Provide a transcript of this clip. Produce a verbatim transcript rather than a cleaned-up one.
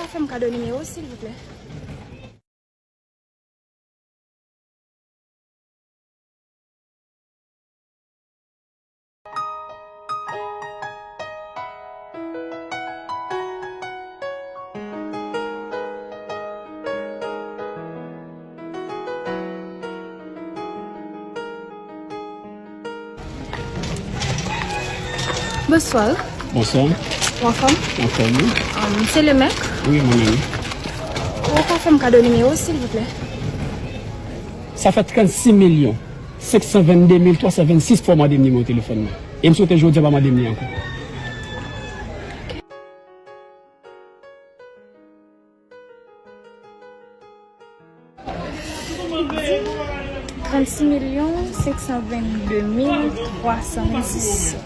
Fè m kado nimewo w, silvouplè. Bonswa. Bonswa. Ou anfòm? Anfòm, wi. Um, se Lemèk? Wi, mwen menm. Ou ka fè m kado nimewo w, silvouplè? Sa fè trannsis milyon senk san venndemil twa san vennsis fwa m mande m nimewo telefòn nan. E m swete jodi a pa mande m li ankò. Trannsis milyon senk san vennde mil twa san vennsis.